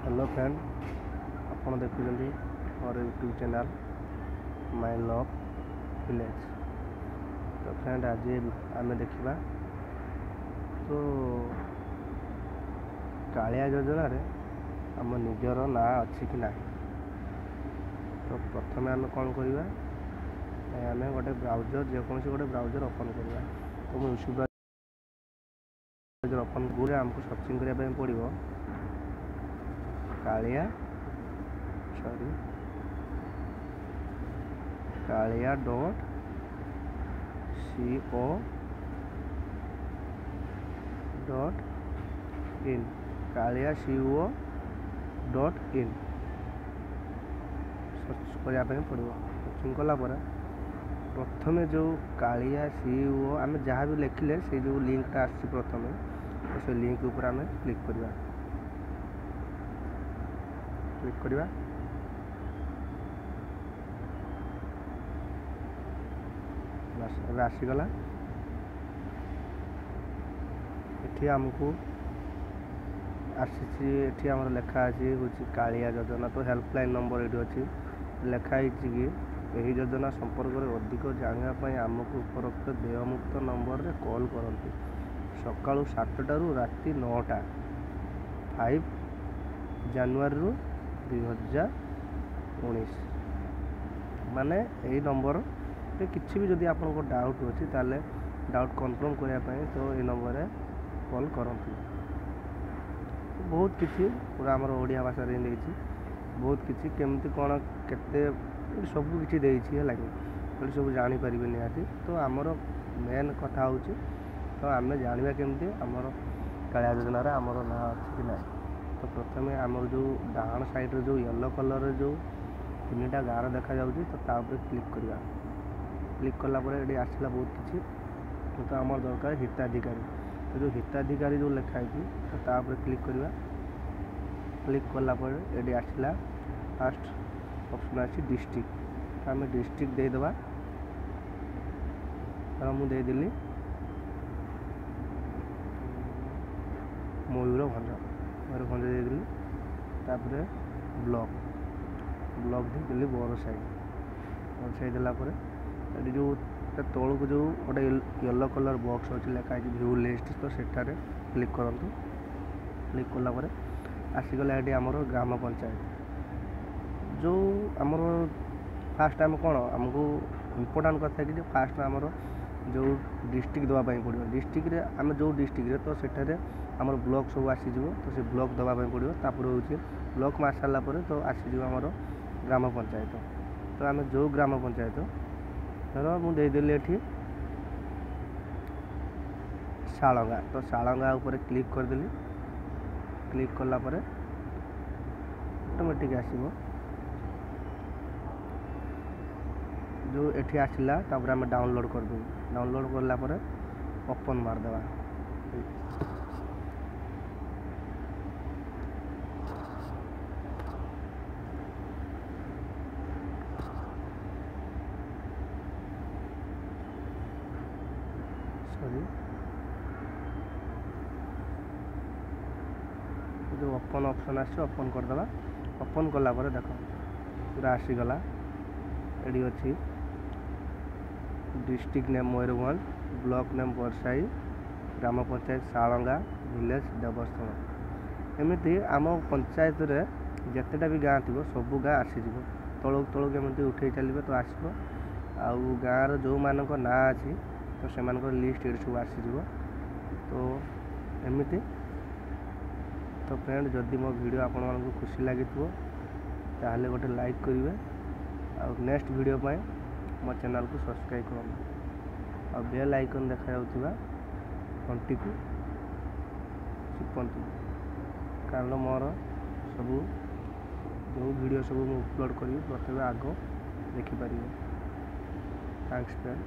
Hello friend, ଆପଣ ଦେଖୁଛନ୍ତି ମୋର YouTube channel my love village. ତ ଫ୍ରେଣ୍ଡ, ଆଜି ଆମେ ଦେଖିବା ତ କାଳିଆ ଯୋଜନାରେ ଆମ ନିଜର ନାଁ ଅଛି କି ନାହିଁ। ତ ପ୍ରଥମେ ଆମେ କ'ଣ କରିବା, ଆମେ ଗୋଟେ ବ୍ରାଉଜର୍, ଯେକୌଣସି ଗୋଟେ ବ୍ରାଉଜର୍ ଓପନ୍ କରିବା। ତ ମୁଁ ୟୁଟ୍ୟୁବ୍ ବ୍ରାଉଜର୍ ଓପନ୍ ଗୁରେ ଆମକୁ ସର୍ଚ୍ଚିଂ କରିବା ପାଇଁ ପଡ଼ିବ Kalia, sorry, Kalia dot C O dot in, Kalia C O dot in search କରିବା ପାଇଁ ପଡ଼ିବ। ସର୍ଚ୍ଚିଂ କଲା ପରେ ପ୍ରଥମେ ଯେଉଁ କାଳିଆ ସି ଓ ଆମେ ଯାହା ବି ଲେଖିଲେ ସେଇ ଯେଉଁ ଲିଙ୍କଟା ଆସିଛି ପ୍ରଥମେ, ତ ସେ ଲିଙ୍କ ଉପରେ ଆମେ କ୍ଲିକ୍ କରିବା। କ୍ଲିକ୍ କରିବା, ବାସ୍ ଏବେ ଆସିଗଲା। ଏଠି ଆମକୁ ଆସିଛି, ଏଠି ଆମର ଲେଖା ଅଛି ହେଉଛି କାଳିଆ ଯୋଜନା। ତ ହେଲ୍ପଲାଇନ୍ ନମ୍ବର ଏଇଠି ଅଛି, ଲେଖା ହେଇଛି କି ଏହି ଯୋଜନା ସମ୍ପର୍କରେ ଅଧିକ ଜାଣିବା ପାଇଁ ଆମକୁ ଉପରୋକ୍ତ ଦେୟମୁକ୍ତ ନମ୍ବରରେ କଲ୍ କରନ୍ତୁ। ସକାଳୁ 7ଟାରୁ ରାତି 9ଟା, 5 ଜାନୁଆରୀରୁ 2019। ମାନେ ଏଇ ନମ୍ବରରେ କିଛି ବି ଯଦି ଆପଣଙ୍କ ଡାଉଟ୍ ଅଛି ତାହେଲେ ଡାଉଟ୍ କନଫର୍ମ କରିବା ପାଇଁ ତ ଏଇ ନମ୍ବରରେ କଲ୍ କରନ୍ତୁ। ବହୁତ କିଛି ପୁରା ଆମର ଓଡ଼ିଆ ଭାଷାରେ ହିଁ ଦେଇଛି, ବହୁତ କିଛି କେମିତି କ'ଣ କେତେ ସବୁ କିଛି ଦେଇଛି, ହେଲା କି ଏଠି ସବୁ ଜାଣିପାରିବେ ନିହାତି। ତ ଆମର ମେନ୍ କଥା ହେଉଛି ତ ଆମେ ଜାଣିବା କେମିତି ଆମର କାଳିଆ ଯୋଜନାରେ ଆମର ନାଁ ଅଛି କି ନାହିଁ। ତ ପ୍ରଥମେ ଆମର ଯେଉଁ ଡାହାଣ ସାଇଡ଼୍ରେ ଯେଉଁ ୟେଲୋ କଲର୍ର ଯେଉଁ 3ଟା ଗାର ଦେଖାଯାଉଛି, ତ ତା ଉପରେ କ୍ଲିକ୍ କରିବା। କ୍ଲିକ୍ କଲା ପରେ ଏଠି ଆସିଲା ବହୁତ କିଛି। ତ ଆମର ଦରକାର ହିତାଧିକାରୀ, ତ ଯେଉଁ ହିତାଧିକାରୀ ଯେଉଁ ଲେଖା ହେଇଛି ତ ତା ଉପରେ କ୍ଲିକ୍ କରିବା। କ୍ଲିକ୍ କଲା ପରେ ଏଠି ଆସିଲା ଫାଷ୍ଟ ଅପସନ୍ ଅଛି ଡିଷ୍ଟ୍ରିକ୍ଟ, ତ ଆମେ ଡିଷ୍ଟ୍ରିକ୍ଟ ଦେଇଦେବା। ତ ମୁଁ ଦେଇଦେଲି ମୟୂରଭଞ୍ଜ, ମୟୂରଭଞ୍ଜ ଦେଇଦେଲି। ତାପରେ ବ୍ଲକ୍, ବ୍ଲକ୍ ଦେଇଦେଲି ବରସାଇ। ବରସାଇ ଦେଲା ପରେ ଏଠି ଯେଉଁ ତା ତଳକୁ ଯେଉଁ ଗୋଟେ ୟେଲୋ କଲର୍ ବକ୍ସ ଅଛି ଲେଖା ହେଇଛି ଭ୍ୟୁ ଲିଷ୍ଟ, ତ ସେଠାରେ କ୍ଲିକ୍ କରନ୍ତୁ। କ୍ଲିକ୍ କଲା ପରେ ଆସିଗଲା ଏଠି ଆମର ଗ୍ରାମ ପଞ୍ଚାୟତ। ଯେଉଁ ଆମର ଫାଷ୍ଟ ଆମେ କ'ଣ ଆମକୁ ଇମ୍ପୋର୍ଟାଣ୍ଟ କଥା କି ଯେ ଫାଷ୍ଟ ଆମର ଯେଉଁ ଡିଷ୍ଟ୍ରିକ୍ଟ ଦେବା ପାଇଁ ପଡ଼ିବ। ଡିଷ୍ଟ୍ରିକ୍ଟରେ ଆମେ ଯେଉଁ ଡିଷ୍ଟ୍ରିକ୍ଟରେ ତ ସେଠାରେ ଆମର ବ୍ଲକ୍ ସବୁ ଆସିଯିବ, ତ ସେ ବ୍ଲକ୍ ଦେବା ପାଇଁ ପଡ଼ିବ। ତାପରେ ହେଉଛି ବ୍ଲକ୍ ମାରି ସାରିଲା ପରେ ତ ଆସିଯିବ ଆମର ଗ୍ରାମ ପଞ୍ଚାୟତ। ତ ଆମେ ଯେଉଁ ଗ୍ରାମ ପଞ୍ଚାୟତ ଧର ମୁଁ ଦେଇଦେଲି ଏଠି ଶାଳଙ୍ଗା, ତ ଶାଳଙ୍ଗା ଉପରେ କ୍ଲିକ୍ କରିଦେଲି। କ୍ଲିକ୍ କଲା ପରେ ଅଟୋମେଟିକ୍ ଆସିବ ଯେଉଁ ଏଠି ଆସିଲା। ତାପରେ ଆମେ ଡାଉନଲୋଡ଼୍ କରିଦେବୁ। ଡାଉନଲୋଡ଼୍ କଲା ପରେ ଓପନ୍ ମାରିଦେବା। ସରି, ଯେଉଁ ଓପନ୍ ଅପସନ୍ ଆସିଛି ଓପନ୍ କରିଦେବା। ଓପନ୍ କଲା ପରେ ଦେଖ ପୁରା ଆସିଗଲା। ଏଠି ଅଛି district name Mayurbhanj, block name Barasahi, ଗ୍ରାମ ପଞ୍ଚାୟତ ଶାଳଙ୍ଗା, ଭିଲେଜ୍ ଦେବସ୍ଥଳ। ଏମିତି ଆମ ପଞ୍ଚାୟତରେ ଯେତେଟା ବି ଗାଁ ଥିବ ସବୁ ଗାଁ ଆସିଯିବ। ତଳକୁ ତଳକୁ ଏମିତି ଉଠେଇ ଚାଲିବେ ତ ଆସିବ। ଆଉ ଗାଁର ଯେଉଁମାନଙ୍କ ନାଁ ଅଛି ତ ସେମାନଙ୍କର ଲିଷ୍ଟ ଏଠି ସବୁ ଆସିଯିବ। ତ ଏମିତି ତ ଫ୍ରେଣ୍ଡ, ଯଦି ମୋ ଭିଡ଼ିଓ ଆପଣମାନଙ୍କୁ ଖୁସି ଲାଗିଥିବ ତାହେଲେ ଗୋଟେ ଲାଇକ୍ କରିବେ। ଆଉ ନେକ୍ସଟ ଭିଡ଼ିଓ ପାଇଁ ମୋ ଚ୍ୟାନେଲକୁ ସବସ୍କ୍ରାଇବ୍ କରନ୍ତୁ। ଆଉ ବେଲ୍ ଆଇକନ୍ ଦେଖାଯାଉଥିବା ଘଣ୍ଟିକୁ ଚିପନ୍ତୁ, କାରଣ ମୋର ସବୁ ଯେଉଁ ଭିଡ଼ିଓ ସବୁ ମୁଁ ଅପଲୋଡ଼ କରିବି ପ୍ରଥମେ ଆଗ ଦେଖିପାରିବେ। Thanks friend.